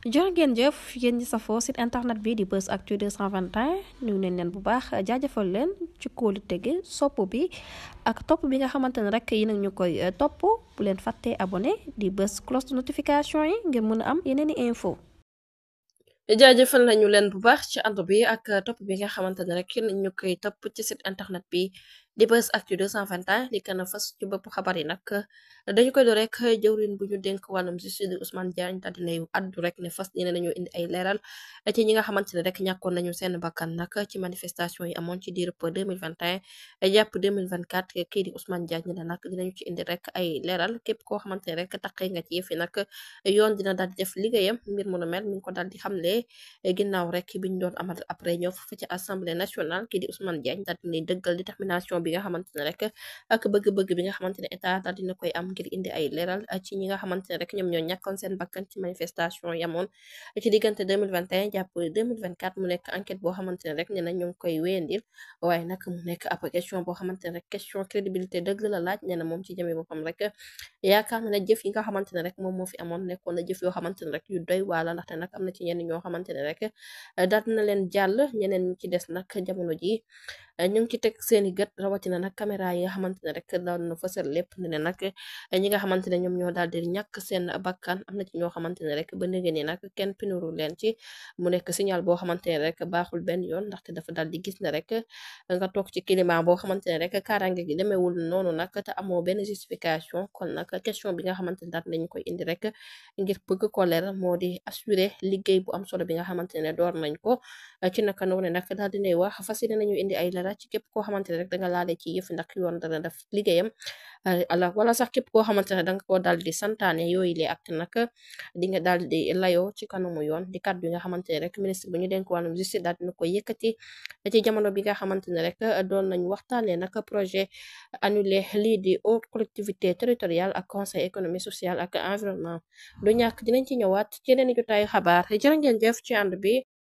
jërë ngeen jëf yéen ñi safoo site internet bi di Buzz Actu 221 ñu neen leen bu baax jaajëfal leen ci kóolu tege sopp bi ak topp bi nga xamante ne rek yi nag ñu koy topp bu leen fàttee abonné di bës cloche de notification yi ngir mën a am yeneen i info jaajëfal nañu leen bu baax ci ànd bi ak topp bi nga xamante ne rek ñu koy topp ci site internet bi di Buzz Actu 221 li gën a fas ci bopp xabar yi nag dañu koy do rek jëwriñ bu ñu dénk wàllum justice di Ousmane Diagne daal dinay addu rek ne fas dina nañu indi ay leeral ci ñi nga xamante ne rek ñàkkoon nañu seen bakkan nag ci manifestation yi amoon ci diirub 2021 jàpp 2024 kii di Ousmane Diagne ne nag dinañu ci indi rek ay leeral képp koo xamante ne rek taqee nga ci yëf yi nag yoon dina daal di def liggéeyam mbir mu nu mel mi ngi ko daal di xamle ginnaaw rek biñ doon amal ab réunion fa ci assemblée nationale kii di Ousmane Diagne daal dina dëggal détermination bi nga xamante ne rek ak bëgg-bëgg bi nga xamante ne état daal dina koy am ngir indi ay leeral ci ñi nga xamante ne rek ñoom ñoo ñàkkoon seen bakkan ci manifestation yamoon ci diggante 2021 jàpp 2024 mu nekk enquête boo xamante ne rek nee na ñu ngi koy wéyandil waaye nag mu nekk ab question boo xamante ne rek question crédibilité dëgg la laaj nee na moom ci jëmee boppam rek yaakaar na ne jëf yi nga xamante ne rek moom moo fi amoon nekkoon na jëf yoo xamante ne rek yu doy waala ndaxte nag am na ci ñenn ñoo xamante ne rek daal na leen jàll ñeneen ñi ci des nag jamono ji ñu ngi ci teg seeni gët rawatina nag caméra yi nga xamante ne rek daal na fësal lépp ne nag ñi nga xamante ne ñoom ñoo daal di ñàkk seen bakkan am na ci ñoo xamante ne rek ba léegi nii nag kenn pinuru leen ci mu nekk signal boo xamante ne rek baaxul benn yoon ndaxte dafa daal di gis ne rek nga toog ci climat boo xamante ne rek kaaraange gi demeewul noonu nag te amoo benn justification kon nag question bi nga xamante ne daal nañu koy indi rek ngir bëgg ko leer moo di assurer liggéey bu am solo bi nga xamante ne door nañ ko ci naka noonu nag daal dinay wax fas yéene nañu indi ay leeral ci képp koo xamante ne rek danga laale ci yëf ndax yoon dana def liggéeyam ala wala sax képp koo xamante ne danga ko daal di santaane yooyu lee acte nag di nga daal di layoo ci kanamu yoon di kàddu yi nga xamante ne rek ministre bu ñu dénk wàllum justice daal dina ko yëkkati ci jamono bi nga xamante ne rek doon nañ waxtaanee nag projet annulé lii di haute collectivité territoriale ak conseil économique social ak environnement du ñàkk dinañ ci ñëwaat ci yeneen i jotaayu xabaar jërë ngeen jëf ci ànd bi